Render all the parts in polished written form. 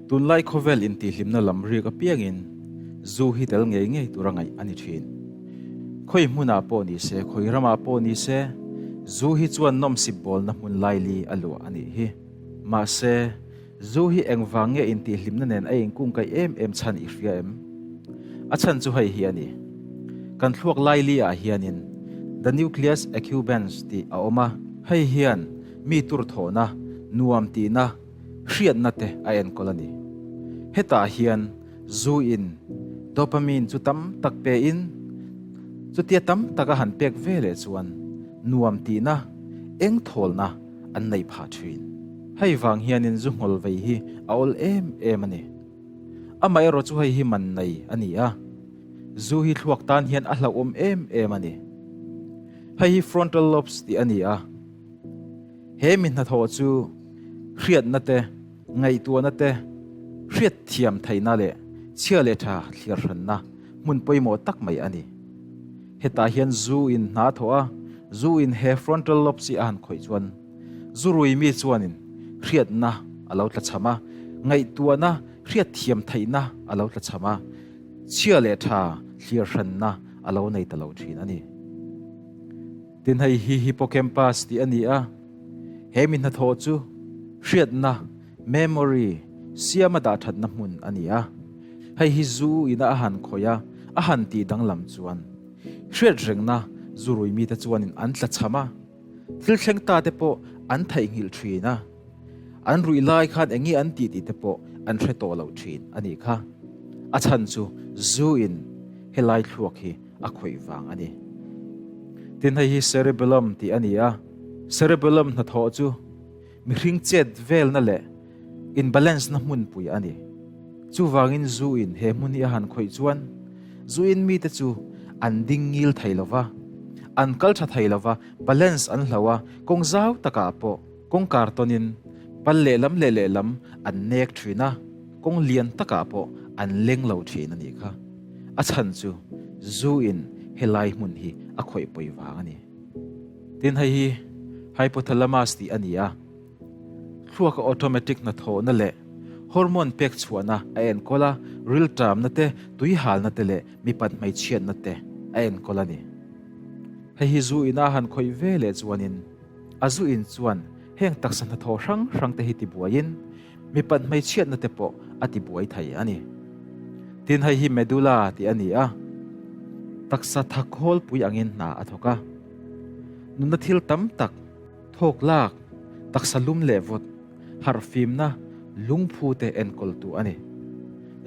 Tunlai khawvel intihhlimna lam riak apiangin zu hi tel ngei ngei tura ngaih a ni thin. Khawi hmunah pawh ni se, khawi ramah pawh ni se, zu hi chuan nawmsip bawlna hmun laili a luah a nih hi. Mahse, zu hi engvang nge intihhlimna nen a inkungkaih em em chhan i hria em? A chhan chu hei hi a ni. Kan thluak laili ah hianin The Nucleus Accumbens tih a awm a, hei hian mi tur thawhna, nuam tihna, hriatna te a enkawl a ni. Hetah hian zu in dopamine chu tam tak pe in, chutia tam taka han pek ve leh chuan nuam tihna, eng thawlna an neih phah thin. Hei vang hianin zu nghawl vei hi a awl em em a ni. Amaherawh chu hei hi man nei a ni a, zu hi thluak tan hian a hlauhawm em em a ni. Hei hi frontal lobes tih a ni a. He mi hnathawh chu hriatna te, ngaihtuahna te, hriatthiam theihna leh chhia leh tha thlir hranna hmun pawimawh tak mai a ni. Hetah hian zu in hna thawh a, zu in he frontal lobes hi a han khawih chuan zu rui mi chuanin hriatna a lo tlachham a, ngaihtuahna hriatthiam theihna a lo tlachham a, chhia leh tha thlir hranna a lo nei ta lo thin a ni. Tin hei hi hippocampus tih a ni a, he mi hnathawh chu hriatna, memory, siama dah thatna hmun a ni a. Hei hi zu ina a han khawih a, a han tih danglam chuan hriatrengna zu rui mite chuanin an tlachham a, thil thleng ta te pawh an theihnghilh thin a, an ruih lai khan eng nge an tih tih te pawh an hre tawh lo thin a nih kha. A chhan chu zu in helai thluak hi a khawih vang a ni. Tin hei hi cerebellum tih a ni a, cerebellum hnathawh chu mihring chet velna leh in balance na hmunpui a ni. Chuvangin zu in he hmun hi a han khawih chuan zu in mite chu an ding ngil thei lo va, an kal tha thei lo va, balance an hlo a, kawng zau takah pawh kawngkar tawnin pal lehlam leh lehlam an nek thin a, kawng lian takah pawh an leng lo thin a nih kha. A chhan chu zu in helai hmun hi a khawih pawi vang a ni. Tin hei hi hypothalamus tih a ni a, thluaka automatic hnathawhna leh hormone pek chhuahna a enkawl a, rilṭamna te, tuihalna te leh mipat hmeichhiatna te a enkawl a ni. Hei hi zu ina han khawih ve leh chuanin a zu in chuan heng taksa hnathawh hrang hrang te hi tibuaiin Mipat hmeichhiatna te pawh a ti buai thei a ni. Tin hei hi medulla tih a ni a, taksa thakhawlpui angin hna a thawk a. Nunna thil tam tak, thawk lak, taksa lum leh vawt, harhfimna, lungphu te enkawltu a ni.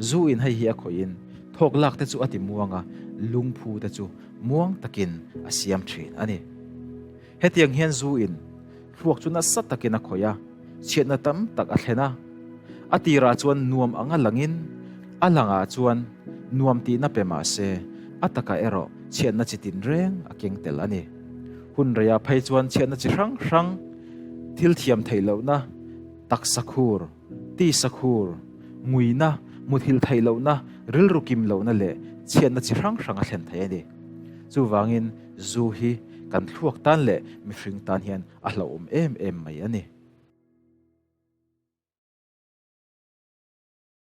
Zu in hei hi a khawihin thawk lak te chu a ti muang a, lungphu te chu muang takin a siam thin a ni. Hetiang hian zu in thluak chu nasa takin a khawih a, chhiatna tam tak a thlen a. A tirah chuan nuam anga langin, a langah chuan nuam tihna pe mah se, a takah erawh chhiatna chi tinreng a keng tel a ni. Hun reiah phei chuan chhiatna chi hrang hrang, thil thiam theih lohna, taksa khur, tisa khur, nguina, muthilh theih lohna, rilru kim lohna leh chhiatna chi hrang hrang a thlen thei a ni. Chuvangin zu hi kan thluak tan leh mihring tan hian a hlauhawm em em mai a ni.